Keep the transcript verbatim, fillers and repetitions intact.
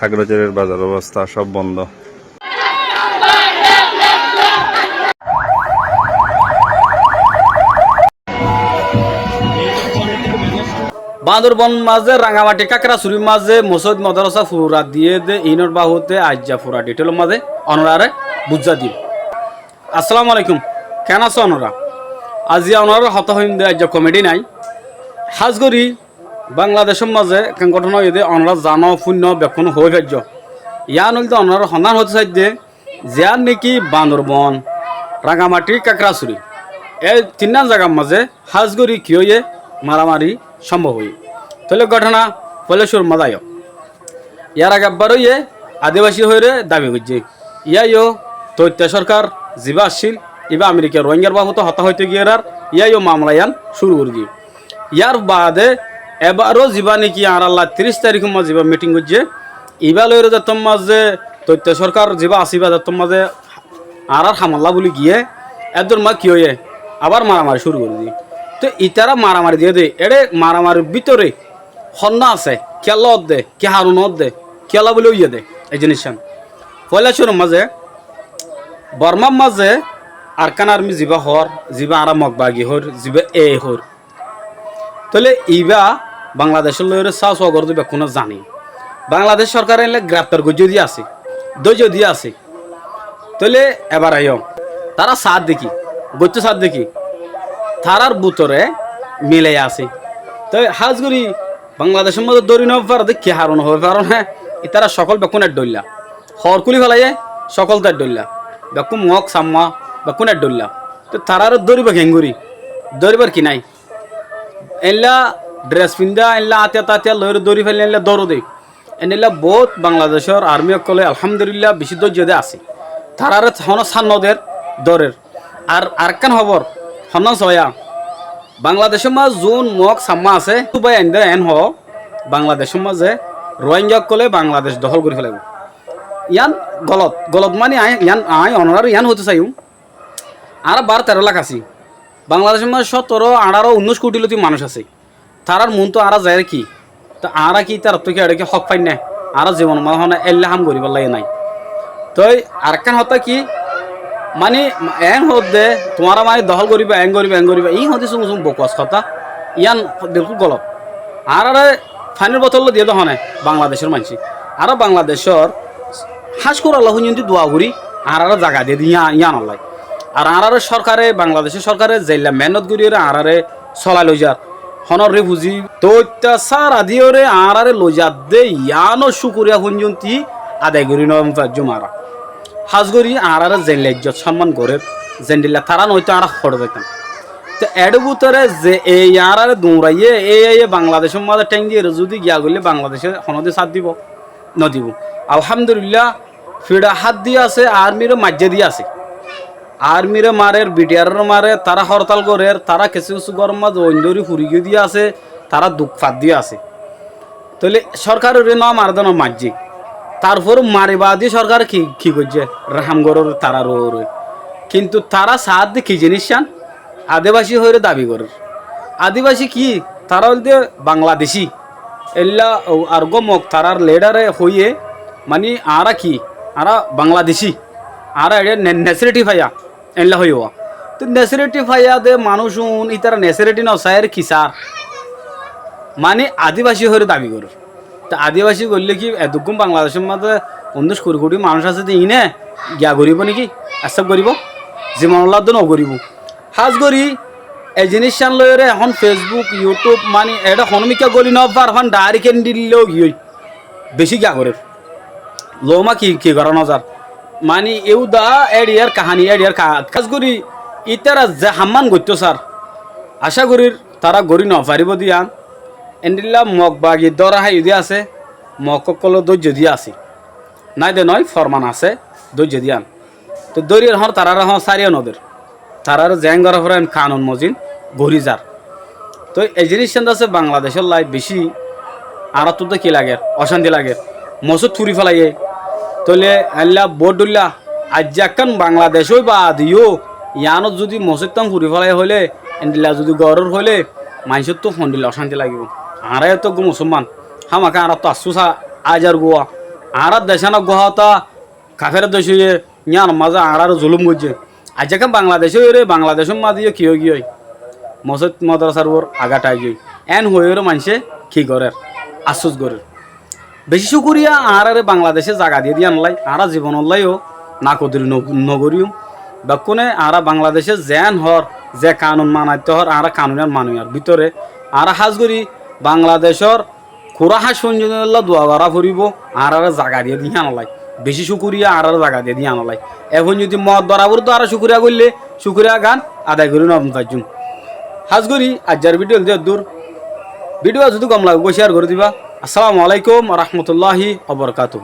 Kakrazulir bazar bebosta sob bondo. Bandorbon mazé Rangamati Kakrasurir mazé mosóid modorosa fura diyé dé inor babote aijja fura detail or mazé onorare buzái dim. Assalamu alaikum, keén asó onora? Aijja onorar hotá hoiyum dé aijja komedi nai. Hás gorí Bangladecór mazé ekkán góthona óiye dé, onora zano, fúinno, bekkúne hoói faijjó. Yián óilde onorar honnán hoitó saidde, ziyán néki Bandorbon, Rangamati, Kakrasuri, ei tinnán zagar mazé hás gorí ki óiye, maramari cómbob óiye. Tóile góthona foila cúrur mazé aiyó. Yar age ebbar óiye adibasi hoiyóre dabi goijjé. Yíaiyó toitta sórkar zibá accíl, ibá Amerikar Rohingyar babote hotá hoitó giyóre ar yíaiyó mamela yián cúru gorí diyé. Yar baade ebaró zibá néki añára lat tiríc taríkor mazé zibá miting goijjé, ibá loiyóre zettót mazé toitta sórkar zibá asé, ibá zettót mazé añárar hamolla buli giyé, eddúr mazé ki óiye, abar maramari cúru gorí diyé. Te itará maramari diyé dé, eçé maramarir bútore honnán asé, kiyólla ódde, ki haron ódde, kiyólla buli óiye dé, ei ziníccán. Foila cúrur mazé Bormar mazé Arkan Armi zibá hoór, zibá añára Mog bagi hoóir, zibá e hoóir. Tóile ibá Bangladecór loiyóre sásua gorédde bekkúne zane. Bangladec sórkare eéinla giraftar goijjé dé asé, dóijje dé asé. Tóile ebar aiyó, tará saádde ki, goittó saádde ki, tarár bútore milai asé. Toi hás gorí Bangladecór mazé dóri nofaré dé ki haron hoói faron hé, itará cókol bekkún ek dhoilla. Hoor kúli felaiyé, cókol tó ek dhoilla. Bekkún Mog, Samma, bekkún ek dhoilla. Toi taráre dóriba keéngorí? Dóribar ki nái? Eéinla dres findá, eéinla átiyar tátiyar loiyóre dóri faille eéinla dóro dé. Endilla boóut Bangladecór armi ókkole alhamdulilla bicí dóijje dé asé. Taráre honó sár noder, dórer. Ar arekkán hóbor, honnán soóya, Bangladecór mazé zuún Mog Samma asé, Tubai aindé eén hoó, Bangladecór mazé Rohingya ókkole Bangladec dohól gorí felaibóu. Yián golot, golot mani aññí, yián aññí onoráre yián hoitó saiyúm, añára baró teró lak así, Bangladecór mazé cótoro, añçáro, unnúic kuthí lóti manúic asé. Tarár muúntu añára zaiyóre ki? Te añára ki ítarattú ki eçé ki hók fainné? Añára zibonor mazé honó éilla ham goríbar láiye nái. Toi arekkán hotá ki? Mani, eén hoódde, tuáñra mani dohól goríba, eén goríba, eén goríba, iín hoódde sum sum bokuwas hotá. Yián bilkúl golot. Añáráre fanír bótolla diyé dé hone Bangladecór maincé. Añára Bangladecór háñckur Allah fúinzonti dua gorí, añáráre zaga diyé dé yián, yiánollái. Ar añáráre sórkare, Bangladecór sórkare zeilla meénnot goríyoré añáráre solai loizar. Honó refuzi toitta sára diyóre añáráre loizadde yiánor cúkuriya fúinzonti adai gorí nofaijjúm añára. Hás gorí añáráre zeilla izzot sómman gorér, zendilla tará noóito añára hoçé zaitám. Te eçé bútore ze ei añáráre duñraiyé, ei aiyé Bangladecór mazé théng diyóre zudi giya goillé Bangladecé honódin sát dibou? Nodibou. Alhamdulilla, fiça hát dí asé, armire maijjé dí asé. Armire marer, bidiarore marer, tará hórtal gorer, tará kessú kessú góror mazé oin dóri furi giyé dí asé, tará duk fat dí asé. Tóile sórkaroré no mare dé no maijjé. Tarfor mari baade sórkare ki, ki goijjé? Raham gorér tarár uore. Kintu tará saádde ki ziníccán? Adibasi hoiyóre dabi gorér. Adibasi ki? Tará óilde Bangladecí. Éilla, o, ar uggúa Mog tarár lidare hoiyé, mani, añára ki? Añára Bangladecí. Añára eçé ne-, neseriti faiya, éilla hoiyé. Te neseriti faiya de manúic un, ítara neseriti no saiyóre ki saár? Mani, adibasi hoiyóre dabi gorér. Te adibasi goillé ki, eddúkkun Bangladecór mazé unnúic kuri kuri manúic asé de, iíne giya goríbou néki? Accep goríbou? Zibonolla de no goríbou. Hás gorí e ziníccán loiyóre ehón Facebook, YouTube, mani, eçé honómikká góli nofar, hon dhairek endilla ói giyói. Bicí giya gorér. Loumá ki, ki gorá nozar? Mani, eúda éçiyar kahaní, éçiyar ka-, hás gorí ítara ze hammán goittó sar, acá gorír tará gorí nofaribóu de yián. Endilla Mog bagi dóra háiyo de asé, Mog ókkol dóijjo de asé. Nái de noói, forman asé, dóijjo de yián. Te dóriyor hoór, taráre hoór sáriyo noder. Taráre zeén gorá foré en kanun mozin gorí zar. Toi e ziníccán de asé Bangladecólla bicí añáráttu de ki lager? Ocánti lager. Mosót furi félaiyé. Tóile aññílla boóut dhóilla. Aijja ekkán Bangladec ói baade yó yiánot zudi mosóittán furi félaiyé hoilé, endilla zudi gorór hoilé, maincóttu hondilla ocánti lagibóu. Añára yó to eggúa musúlman. Hámaká añáráttu affús a-, aizar gua. Añárar decán eggúa hotá kafér dec óiye, yíanor mazé añáráre zulúm goijjé. Aijja ken Bangladec óiyoré, Bangladecór mazé yó ki óigiyoi? Mosóit modorasár uore agáth aigiyoi. Eén hoiyóre maincé ki gorér? Affús gorér. Bicí cúkuriya añáráre Bangladecé zaga diyé de yíanollái, añára zibonollái yó nakodiri no-, nogoríyum. Bekkúne añára Bangladecé zeén hoór, ze kanun manaitté hoór, añára kanun yían maniyar bútore añára hás gorí Bangladecór kurá háñc fúainnolla dua gorá foribóu, añáráre zaga diyé de yíanollái. Bicí cúkuriya añáráre zaga diyé de yíanollái. E fúainno di moot borabor de añára cúkuriya goillé, cúkuriya gán adai gorí no faijjúm. Hás gorí aijjar bídiyo de eddúr. Bídiyo zudi gom lage, céar gorí diba. Assalamu alaikum wa rahmatullahi wa barakatuhu.